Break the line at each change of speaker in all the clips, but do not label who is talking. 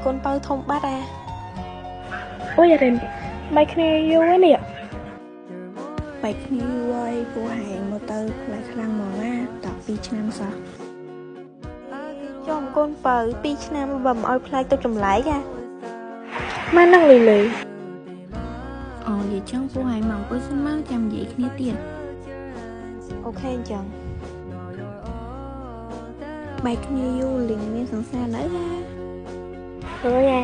កូនបើធំបាត់អា
អូយរិនបែកគ្នាយូរនេះ
បែកគ្នាយូរហើយពួកហែងមកទៅផ្លែខ្លាំងហ្មងណា12ឆ្នាំសោះ
ចំកូនបើ2ឆ្នាំបើមិនឲ្យផ្លែទៅចម្លែកអា
ម៉ែនឹងលីលី
អូនិយាយចឹងពួកហែងមកអង្គុយសិនមកចាំនិយាយគ្នាទៀត
អូខេអញ្ចឹង
បែកគ្នាយូរលីងមានសង្សារនៅហា
អើយអា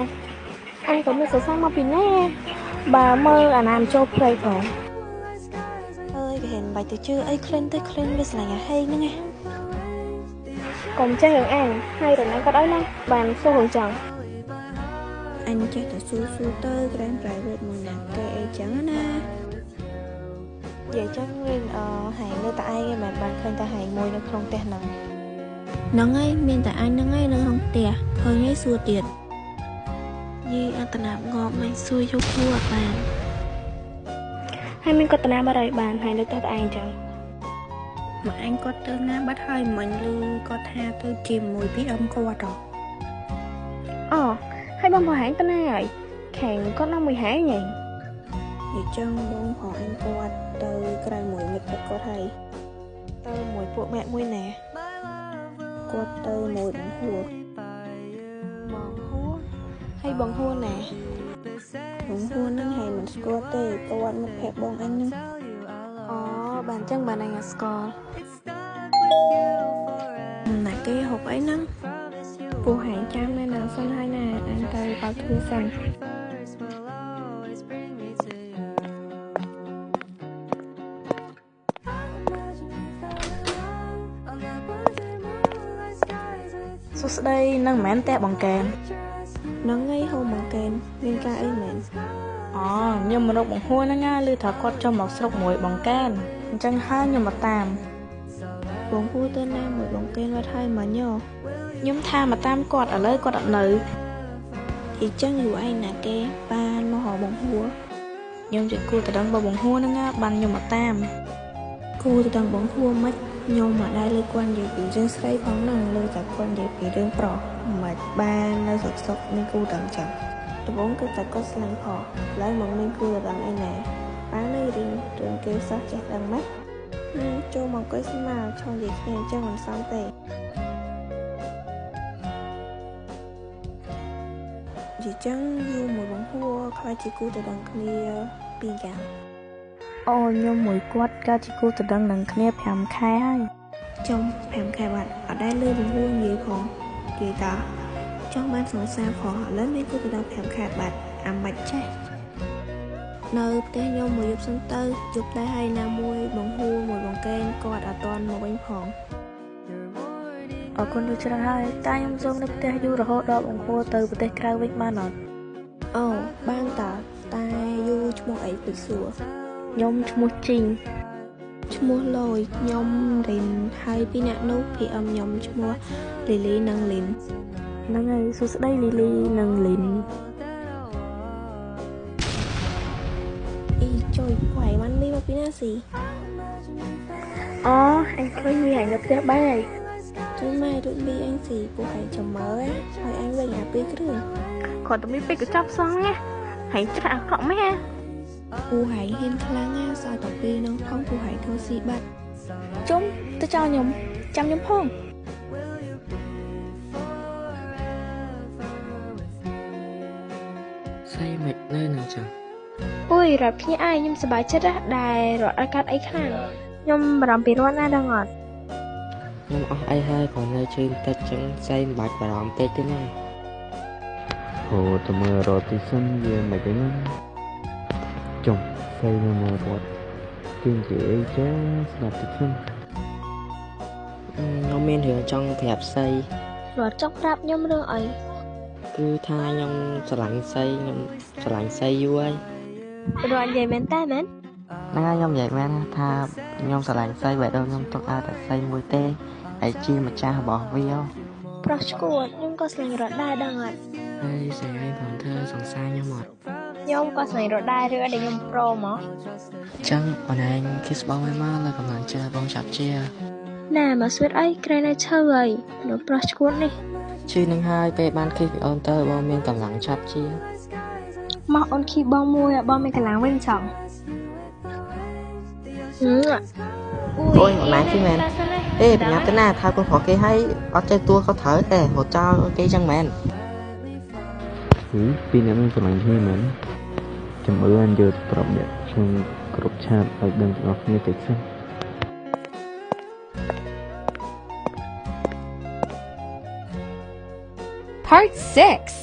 អញក៏មានសង្សារមកពីណាបើមើលអាណាមចូលព្រៃផង
អើយគេห็นបាច់ទៅជឿអីក្លិនទៅក្លិនវាស្រឡាញ់អាហេងហ្នឹងណា
កុំចេះរឿងអញហើយរណាគាត់ឲ្យណាបានសួររឿងចឹង
អញចេះតែសួរសួរទៅក្រែម private មួយណាគេអីចឹងណា
និយាយចឹងរៀនអហែងនៅតែឯងឯងមិនបានឃើញតែហែងមួយនៅក្នុងផ្ទះហ្នឹង
ហ្នឹងហើយមានតែអញហ្នឹងឯងនៅក្នុងផ្ទះឃើញឯងសួរទៀត
យីអត្តនាងាប់មិនសួរយកគួរអត់បាន
ហើយមានគាត់តាណាបាត់ហើយបានហើយនៅតែឯងចឹង
មកអញគាត់ទៅណាបាត់ហើយមិញឮគាត់ថាទៅជាមួយ PM គាត់ហ៎
អូហើយបងប្រុសហែងទៅណាហើយខាងគាត់នៅមួយហែងញ៉ៃ
និយាយចឹងបងប្រុសអញគាត់ទៅក្រៅមួយមិត្តភក្តិគាត់ហើយ
ទៅមួយពួកម៉ាក់មួយណា
គាត់ទៅមួយបងហួរ
បងហួរហើយបងហួរណា
បងហួរហ្នឹងហើយមិនស្គាល់ទេគាត់មិត្តភក្តិបងអញហ្នឹង
អូបានចឹងបានអញស្គាល់
ណាគេហូបអីហ្នឹងពួកហែងចាំនៅណាសិនហើយណាអញទៅបើកទ្វារសិន
សួស្តីនឹងមិនមែនផ្ទះបងកែន
ហ្នឹងហើយហូបបងកែនមានការអីមែន
អូខ្ញុំមករកបងហួរហ្នឹងណាឮថាគាត់ចុះមកស្រុកមួយបងកែនអញ្ចឹងហើយខ្ញុំមកតាម
បងហួរទៅណាមួយបងកែនវត្តហើយមិញហ៎
ខ្ញុំថាមកតាមគាត់ឥឡូវគាត់អត់នៅ
អ៊ីចឹងយូរឯងណាគេបានមករកបងហួរ
ខ្ញុំជាគូតដឹងបើបងហួរហ្នឹងណាបានខ្ញុំមកតាម
គូទៅដឹងបងហួរមិនខ្ញុំមកដែរលើគាត់និយាយពីរឿងស្រីផងហ្នឹងលើតែគាត់និយាយពីរឿងប្រុសមិនបាននៅសុកសុកមានគូដឹងចឹងដំបូងគឺតែគាត់ស្លាញ់ផងឡើយមកមានគូទៅដឹងអីណាបាននៅរឿងរឿងគេសោះចេះដឹងម៉េចចូលមកអង្គុយស្មើឆោនិយាយគ្នាអញ្ចឹងមិនសមទេនិយាយចឹងយូរមួយបងហួរខ្លាចជាគូទៅដឹងគ្នាពីរយ៉ាង
អូខ្ញុំមួយគាត់កើតជាគូទៅដឹងនឹងគ្នា5ខែហើយ
ចំ5ខែបាត់អត់ដែលលឺបងហួរនិយាយផងនិយាយតាចង់បានសង្សារផងឥឡូវមានគូទៅដល់5ខែបាត់អាម៉េចចេះនៅផ្ទះខ្ញុំមួយយប់សិនទៅយប់ដែរហើយណាមួយបងហួរមួយបងកែនគាត់អត់ទាន់មកវិញផង
អរគុណយូរច្រើនហើយតែខ្ញុំសូមនៅផ្ទះយូររហូតដល់បងហួរទៅប្រទេសក្រៅវិញបានអត់
អូបានតើតែយូរឈ្មោះអីពេចសួរ
ខ្ញុំឈ្មោះជីង
ឈ្មោះលយខ្ញុំរិនហើយពីអ្នកនោះ PM ខ្ញុំឈ្មោះលីលីនិងលីន
ហ្នឹងហើយសួស្តីលីលីនិងលីន
អ៊ីចុយពួកឯងបានមីមកពីណាស៊ី
អូអញឃើញមីឯងនៅផ្ទះបាយ
ជួយម៉ែដូចមីអញស៊ីពួកឯងចាំមើលហើយអញវិញអាពីរគ្រឿង
គាត់តែមីពេកកញ្ចប់សងណាហើយច្រាក់អាក្រក់ម៉េច
ពួកឯងហ៊ានខ្លាំងណាសោះតែពីនឹងផងពួកឯងធ្វើស៊ីបាត់
ជុំទៅចោលខ្ញុំចាំខ្ញុំផង
ស្អីមិននៅនឹងចឹង
អូយរត់ភ្ញាក់ឯងខ្ញុំសប្បាយចិត្តណាស់ដែលរត់ឲ្យកាត់អីខ្លាំងខ្ញុំបារម្ភពីរត់ណាដឹងអត់
ខ្ញុំអស់អីហើយគ្រាន់នៅជឿនតិចចឹងស្អីមិនបាច់បារម្ភពេកទេណា
ហូទៅមើលរត់ទីសិនវាមិនទេណាចុំស្អីនៅមើលរត់គេនិយាយអីចាស្ដាប់តិចសិន
ខ្ញុំមានរឿងចង់ប្រាប់ស្អី
រត់ចង់ប្រាប់ខ្ញុំរឿងអី
គឺថាខ្ញុំស្រឡាញ់ស្អីខ្ញុំស្រឡាញ់ស្អីយូរហើយ
រត់និយាយមែនតើមែន
ហ្នឹងហើយខ្ញុំនិយាយមែនថាខ្ញុំស្រឡាញ់ស្អីបែរខ្ញុំទុកឲ្យតែស្អីមួយទេហើយជាម្ចាស់របស់វា
ប្រុសឈួតខ្ញុំក៏ស្រឡាញ់រត់ដែរដឹងអត់
ហើយស្អីឯងគ្រាន់ធ្វើសង្សារខ្ញុំអត់
ខ្ញុំក៏ស្រឡាញ់រត់ដែររឿងដែលខ្ញុំប្រូមក
ចឹងអូនឯង kiss បងឲ្យមកលើកម្លាំងចិត្តបងចាប់ជា
ណែមកស្វីតអីក្រែងនៅឈើហើយមនុស្សប្រុសឈួតនេះ
ឈឺនឹងហើយពេលបានឃីសពីអូនទៅបងមានកម្លាំងឆាប់ជា
មកអូនឃីបងមួយឲ្យបងមានកម្លាំងវិញចង់
អូយមកណាឃីមែនអេបញ្ញាទៅណាថាកូនប្រុសគេឲ្យអត់ចេះទួខុសត្រូវទេរត់ចោលគេចឹងមែន
ហឺពីរអ្នកនឹងស្រឡាញ់គ្នាមែនចាំមើលអញយកទៅប្រាប់អ្នកក្នុងក្រុមឆាតឲ្យដឹងទាំងអស់គ្នាតិចសិន
Part 6.